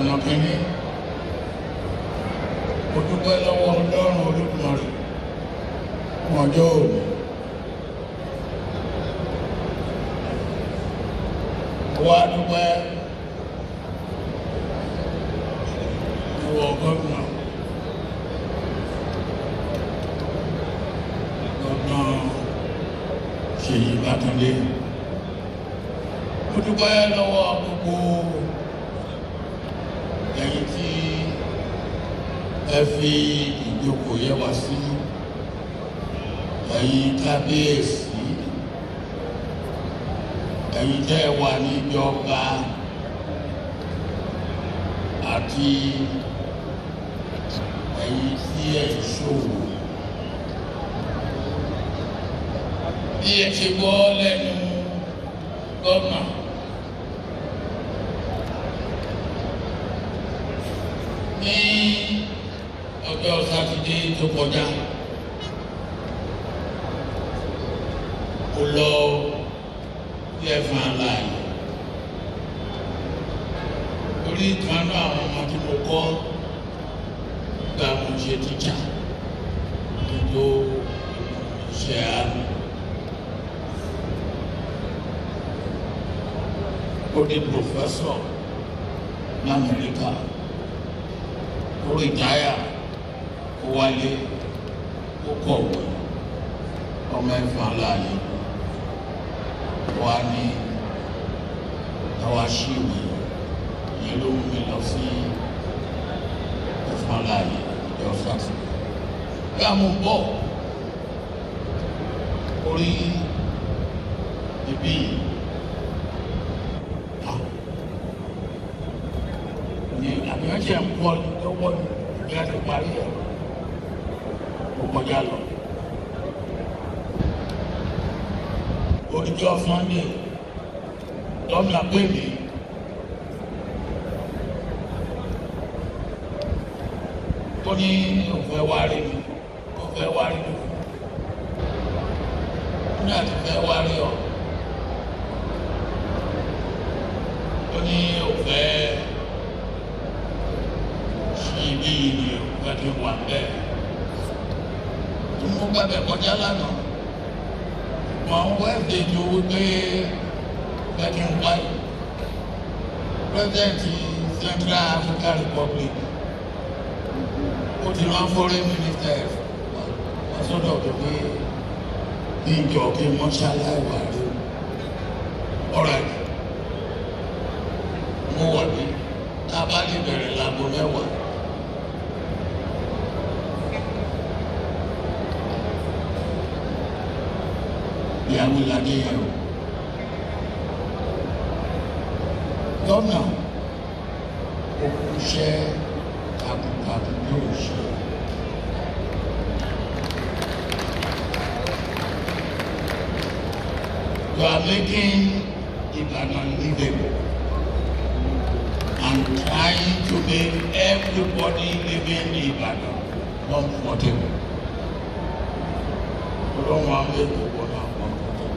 Ọ̀nà kìíní, mo dúpẹ́ lọ́wọ́ Ọlọ́run Olódùmarè fún ọjọ́ òní. Wá dúpẹ́ lọ́wọ́ gómìnà Ṣèyí Mákindé. Mo dúpẹ́ lọ́wọ́ gbogbo ẹ̀yin tí ẹ fi ìjókòó yẹ wá sí, ẹ̀yin kábíyèsí, ẹ̀yin tẹ́ ẹ wà níjọba àti ẹ̀yin tí ẹ ṣòwò. Bí ẹ ṣe gbọ́ lẹ́nu gómìnà, ní ọjọ́ Sátidé tó kọjá, mo lọ sí Ẹ̀fọ̀n Alààyè orí ìkànnì àwọn ọmọ tí mo kọ́ gba mo ṣe tíjà tó iṣẹ́ àmì. Ó di pòfẹ́sọ̀ l'Amẹ́ríkà, ó rìtáyà, ó wálé, ó kọ̀wé. Ọmọ Ẹ̀fọ̀n Alààyè wá ní àwa ṣíwèé ìyẹn ló mú mi lọ sí Ẹ̀fọ̀n Alààyè ìjọ Sátidé. Bí a mú bọ̀ orí ibi ní àbíyànjẹ ń bọ̀ lọ́wọ́ ní bí a ti parí ẹ̀ kó kọjá lọ. Odijọ́ Sunday gómìnà pè mí, ó ní òun fẹ́ wá rí mi, ó fẹ́ wá rí mi, ó ní àti fẹ́ wá rí ọ, ó ní òun fẹ́ ṣí ibi yìí ni òun fẹ́ kí n wà bẹ́ẹ̀. Tó mú gbàgbẹ́ kọjá lánàá, àwọn wẹ́ẹ̀dẹ̀ tó wípé bẹ́ẹ̀ni wáyé president Central African Republic ó ti rán foreign minister wá sọ́dọ̀ tó pé kí n jọ kí n mọ́ṣáláì wà lé ọ̀rọ̀ ẹ̀ mo wọ̀ ní tá a bá lè bẹ̀rẹ̀ láago 10. Ìyàwó ládé yẹn o. Gómìnà ó kú iṣẹ́ takuntakun yóò ṣe. You are making Ibadan livable and trying to make everybody living in Ibadan comfortable. Ọlọ́run á lè gbogbo náà comfortable.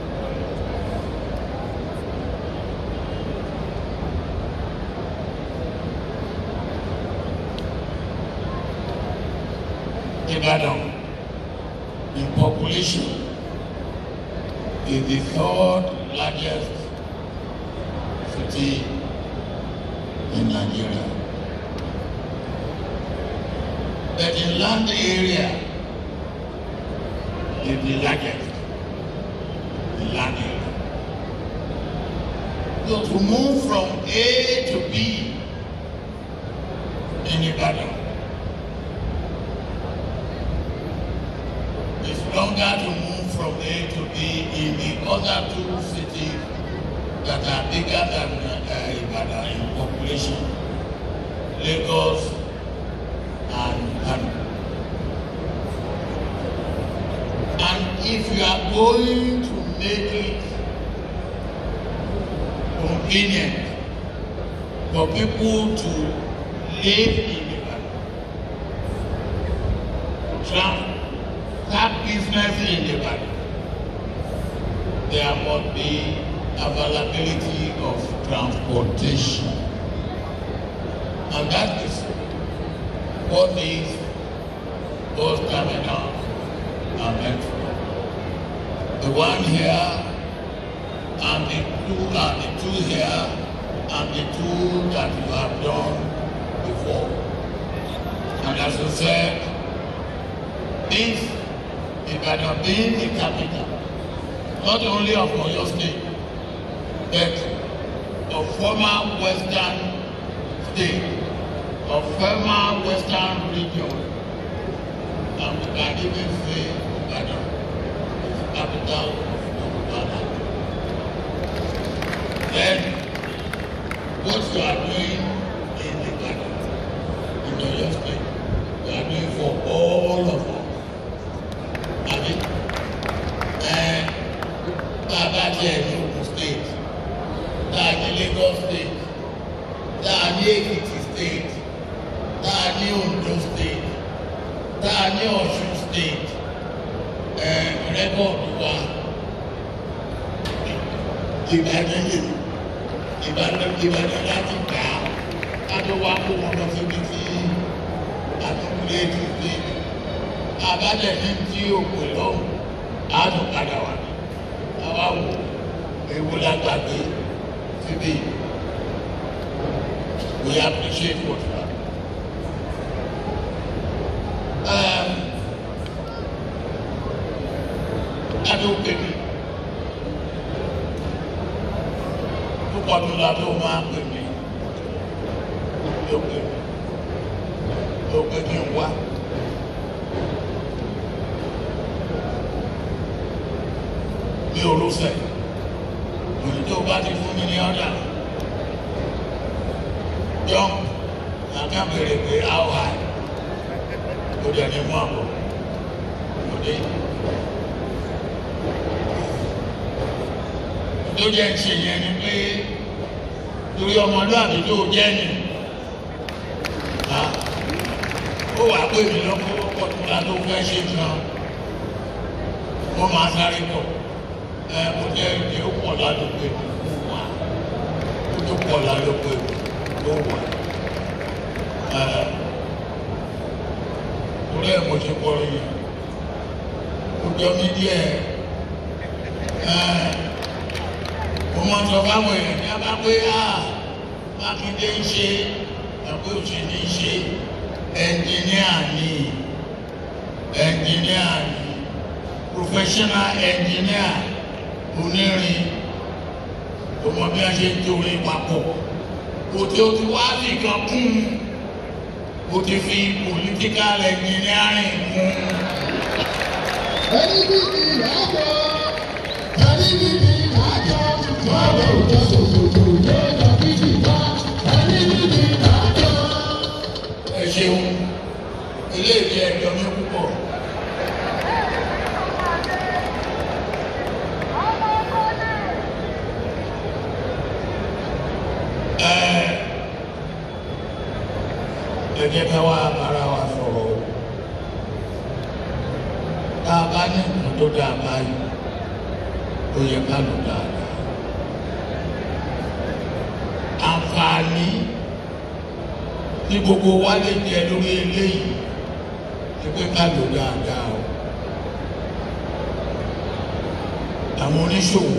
Ibadan, in population, is the third largest city in Nigeria. But in land area, is the largest in land area. So to move from A to B in Ibadan, it's longer to move from A to B in the other two cities that are bigger than Ibadan in population, Lagos and Kano. And if you are going to make it convenient for people to live in Ibadan, start business in Ibadan, there must be availability of transportation. And that is what these bus terminals are meant for. The one here, and the two here, and the two that you have done before. And as I said, this Ibadan being the capital, not only of Oyo State, but of former Western State, of former Western region, and we can even say Ibadan is the capital of Yoruba land. Then, what you are doing in Ibadan, in Oyo State, you are doing for all of us. Àbí? And bàbá tiẹ̀ ní Ogun State, tá a ní Lagos State, tá a ní Ekiti State, tá a ní Ondo State, tá a ní Ọ̀ṣun State, record wa Ìbàdàn yìí, Ìbàdàn láti gbà á, ká tó wá kó wọn lọ síbi tí àtúndé ti state. Àbájá ní tí òkú lọ́hùn, á tún padà wà ní. Àwa wò ewu lágbàgbé síbí. We appreciate what you are doing. Láti ó pè mí, púpọ̀ tó la tó máa pè mí, ló pè mí, ló pè kí n wá. Mi ò rúfẹ̀, òní tó bá ti fún mi ní ọ̀dà. Jump, àká bèrè pé how high, kò dẹ̀ ní mú àbọ̀, kò dé. Tó jẹ́ ń ṣe yẹn ni pé torí ọmọlúwàbí tó jẹ́ ni, ó wàá pè mí lọ́pọ̀ tó la tó fẹ́ ṣe gan, ó máa sáré bọ̀. Mo jẹ́ ìdí ó pọ̀ lálùpẹ̀ mi ó wà, ó tó pọ̀ lálùpẹ̀ mi ó wà. Torí ẹ̀ mo ṣe kọrin yẹn, ó jọ mí díẹ̀. Mo máa ń sọ fáwọn èèyàn ní abá pé Mákindé ń ṣe, àpé òṣèlú ń ṣe, ẹnjìníà ni, ẹnjìníà ni, professional engineer onírin, kò mọ bí wọ́n ṣe ń torin papọ̀. Kò tí o ti wá nìkan kún un, o ti fi political engineering kún un. Ẹni bí mi ìdájọ́, ẹni bí mi ìdájọ́, lọ́dọ̀ òjò ṣòṣòṣò yóò lọ bí jìbá, ẹni bí mi ìdájọ́. Ẹ ṣeun, ilé ìdí ẹjọ́ mi púpọ̀. Ẹ jẹ́ ká wá bára wa sọ̀rọ̀ o. Tá a bá ní nǹkan tó dáa báyìí, ó yẹ ká lò dáadáa. Àǹfààní tí gbogbo wa lè jẹ lórí eléyìí ni pé ká lò dáadáa o. Àwọn oníṣòwò,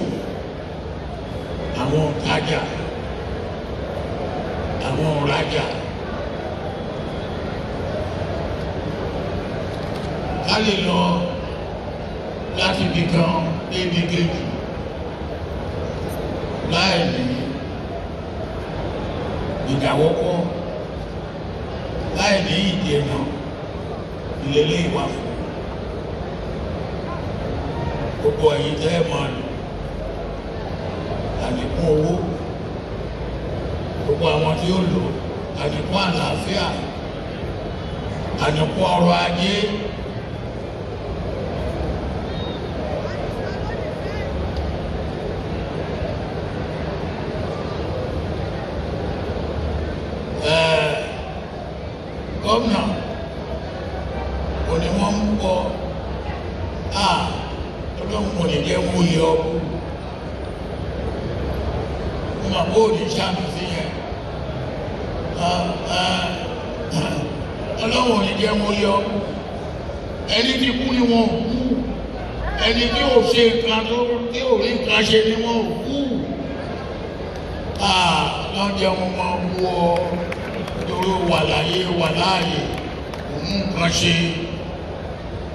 àwọn òǹtajà, àwọn òǹrajà, ká lè lọ láti ibi kan dé ibi kejì láì ní ìdáwọ́kọ́, láì ní ìdènà ìlélẹ́ ìwà fún gbogbo ẹ̀yin tẹ́ ẹ máa lò, àlékún owó, gbogbo àwọn tí ó lò, àlékún àlàáfíà, àlékún ọrọ̀ ajé. Gómìnà òní wọ́n ń bọ̀, ọlọ́run kò ní jẹ́ wọ́n yọ ọ́, mo mà bó òní sàmì sí yẹn, Ọlọ́run ò ní jẹ́ wọn yọ. Ẹni tí kú ni wọn ò kú. Ẹni tí ò ṣe nǹkan tó tí ò rí nǹkan ṣe ni wọn ò kú. Wọ́n jẹ́ wọn máa wú ọ torí wà láyé wà láàyè kò mú nǹkan ṣe.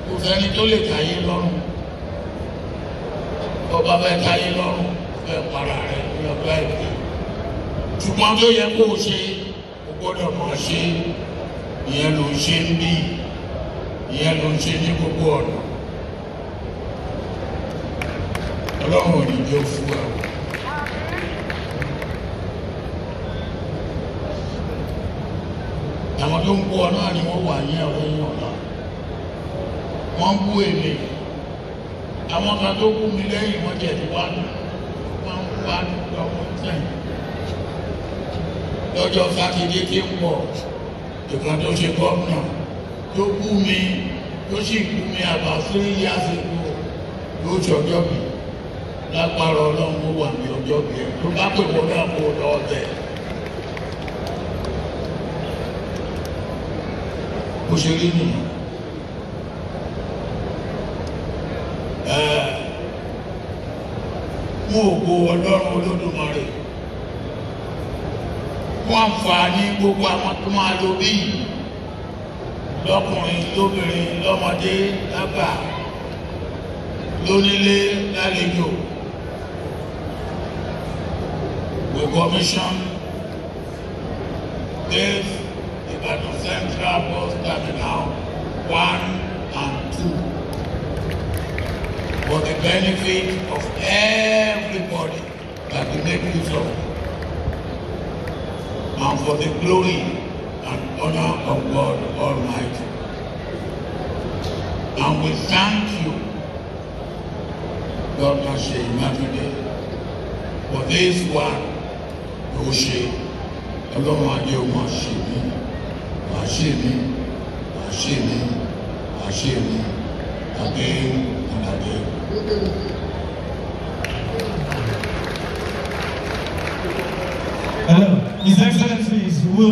Kò sẹ́ni tó lè tayé lọ́rùn. Ọba fẹ́ tayé lọ́rùn fẹ́ para rẹ̀ ní ọjọ́ àìpé. Ṣùgbọ́n tó yẹ kó o ṣe, o gbọ́dọ̀ máa ṣe. Ìyẹn ló ń ṣe ń bí, ìyẹn ló ń ṣe ní gbogbo ọ̀nà. Ọlọ́run ò ní jẹ́ fún wa o. Àwọn tó ń bú ọ náà ni wọ́n wà ní ọ̀rẹ́ yìí ọ̀la. Wọ́n ń bú èmi. Àwọn kan tó kú mi lẹ́yìn wọ́n jẹ̀ ní wá wọ́n ń wá lọ́wọ́ sẹ́yìn. Lọ́jọ́ Sátidé tí ń bọ̀, ìkan tó ṣe gómìnà tó bú mi tó sì bú mi àbá 3 years ago ló ṣọjọ́ bí lágbára Ọlọ́run ó wà ní ọjọ́ bí ẹ tó bá pè wọ́n náà kó lọ ọbẹ̀. Bó ṣe rí nìyẹn. Mú ògo Ọlọ́run Olódùmarè fún àǹfààní gbogbo àwọn tó máa lo bí lọ́kùnrin lóbìnrin lọ́mọdé lágbà lónílé lálejò. We commission this Ibadan Central Bus Terminal 1 and 2 for the benefit of everybody that will make use of it, and for the glory and honor of God Almighty. And we thank you, Governor Seyi Makinde, for this one ló ṣe. Ọlọ́run adé o máa ṣe mí, máa ṣe mí, máa ṣe mí, máa ṣe mí, again and again. Hello, His Excellencies will.